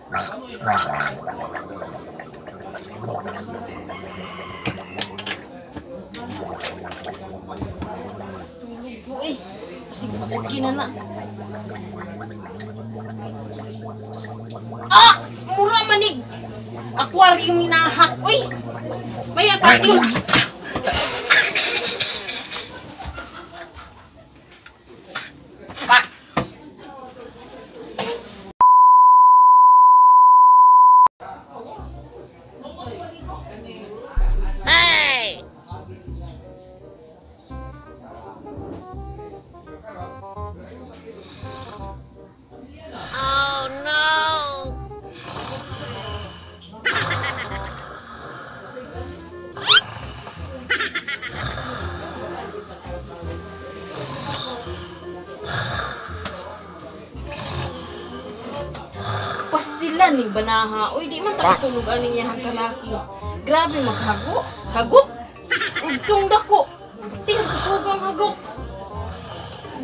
Tulog ko eh. Kasi okay na na. Ah! Mura manig! Aquarium minahak. Uy! May aquarium! Hey! Oh no! Pastilan ning banaha. Uy, di man takatulog ani niya ang kalaki. Grabe maghago. Hagok. Ugtong dako. Tingog hagok.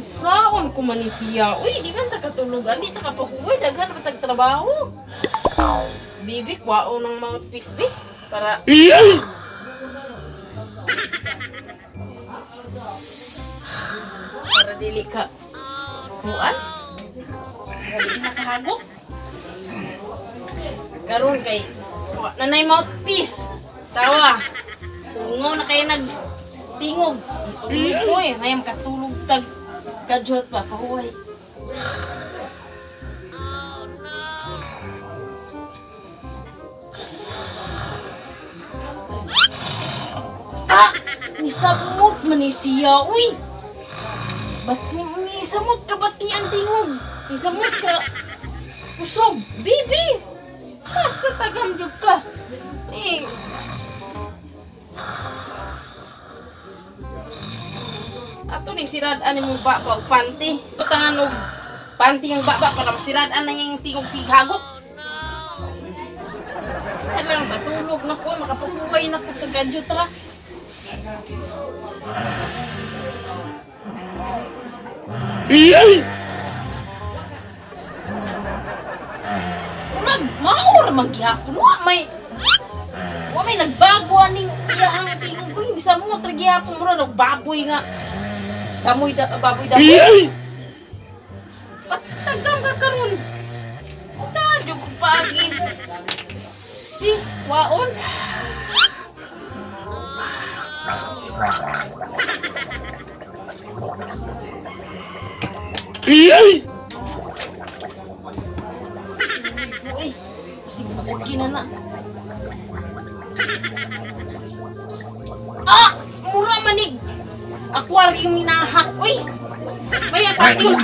Saon ko man ni siya. Uy, di man takatulog ani ta kapahuway daghan pa tag trabaho. Bibi, kwao ng mouthpiece bi para para dili ka kuan. Dili makahagok. Karon kay nanay mouthpiece. Tawa. Ungaw na kayo nagtingog. Tulog ko eh. Ngayon katulog tag kadyot pa. Pahuway. Oh no! Ah! Nisamot man ni siya. Uy! Ba't nisamot ka? Ba't ni ang tingog? Nisamot ka? Kusog! Bibi! Basta tagam jud ka. Eh. Ato ning sirad-an nimong baba og panty. Butangan og panty ang baba para masirad-an na yung tingog si hagok. Ay lang matulog na ko, makapahuway na ko sa gadget ra. Murag maor man gihapon. Wa may nagbago aning iyahang tingog ko. Bisa mo tra gihapon murag og baboy nga. Kamoy da baboy da. Patagam ka karon. Uta jud ko paagi. Di waon. Uy, kasi okay na na. Ah! Mura manig! Aquarium minahak. Uy! May aquarium!